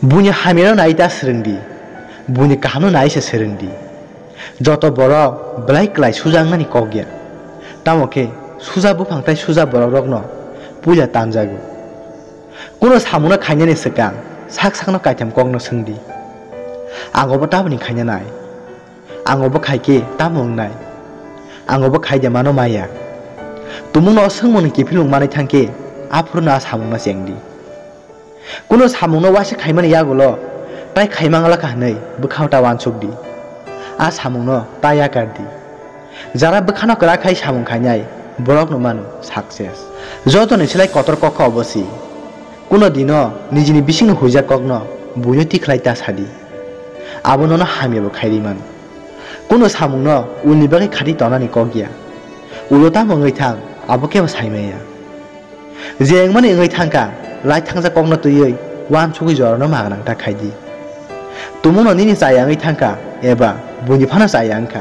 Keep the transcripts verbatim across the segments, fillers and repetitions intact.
Buini hamyano nai ta swrwng di, buini kahamno nai se swrwng di. Joto borok belai klai suja wngnani kok ya. Tamo khe suja buphang tai suja borokrokno puila tanjago. Kuno samungno khainani swkang sak sakno kaitham kokno swng di, "Ang obo taboni khaina nai? Ang obo khai khe tamo wngnai? Ang obo khai de mano maya?" Tumungno o swngmungni kiphilmung manwi thang khe, aphuru no a samungno cheng di. Kuno samungno waisa khaimani yagulo tai khaimang lakha hwnwi bwkhao ta uansuk di. A samungno ta yakar di. Jara bwkhano kwrak khai samung khainai, borokno mano success. Jotoni slai kotor kok kha obo si. Kuno dino nijini bisingni huijak kokno buino tikhlai ta sadi. Abo nono hamyabo khairwi mano. Kuno samungno ulni bagwi khati tonani kok ya. Ulo tamo wngwi thang, abo kebo saimaya. Je wngmani wngwi thangkha, lai thangjak kokno twiwi uansugwi jorano ma gwnang ta khai di. Tumungno nini chaya wngwi thangkha, eba buini phano chaya wngkha,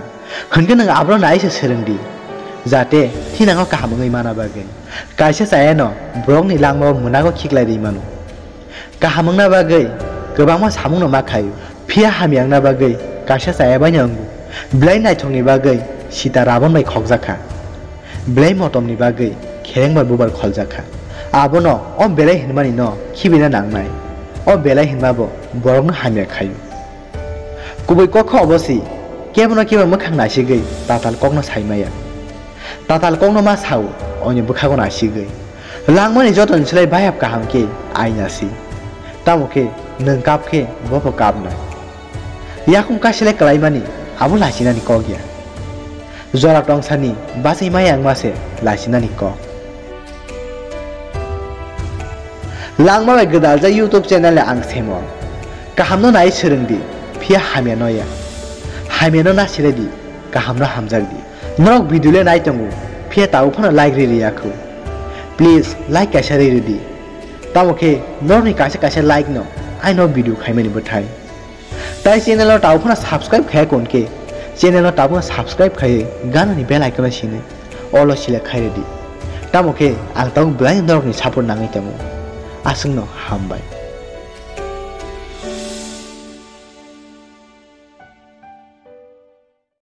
hwnkhe nwng abono nai se swrwng di, jate thinango kaham wngwi mana bagwi. Kaisa chayano borokni langmao mwnago khiklai rwi mano. Kaham wngna bagwi kwbangma samungno ma khaio, phiya hamya wngna bagwi kaisa chaya baino wngo. Belai naithokni bagwi sita rabon bai khokjakha. Belai motomni bagwi khereng bai bubar kholjak kha. Abono o belai hinmani no khibina nangnai. O belai hinma bo borokno hamya khaio. Kubui kok kha obo si, kebono kebo mwkhang naisigwi tatal kokno saimaya. Tatal kokno ma sao, oini bwkhago naisigwi. Langmani jotoni slai bayap kaham khe aina si. Tamo khe nwng kap khe bobo kapnai. Yakung kaisa le kwlaimani, abo lachinani kok ya. Jora tongsani bachai maya wngma se lachinani kok. Langma bai gwdaljak YouTube channel le ang Semon. Kahamno nai swrwng di, phiya hamya no ya. Hamya no na sile di, kahamno hamjak di. Norok video le nai tongo, phiya tabuk phano like ri ri ya khu. Please like kaisa ri ri di. Tamo khe norokni kaisa kaisa like no aino video khaimani bwthai. Tai channel no tabuk phano subscribe khaya kon khe, channel no tabuk phano subscribe khaiwi ganani bell icon no sini olo select khai ridi. Tamo khe ang tabuk belai norokni support nangwi tongo. Aswkno hambai.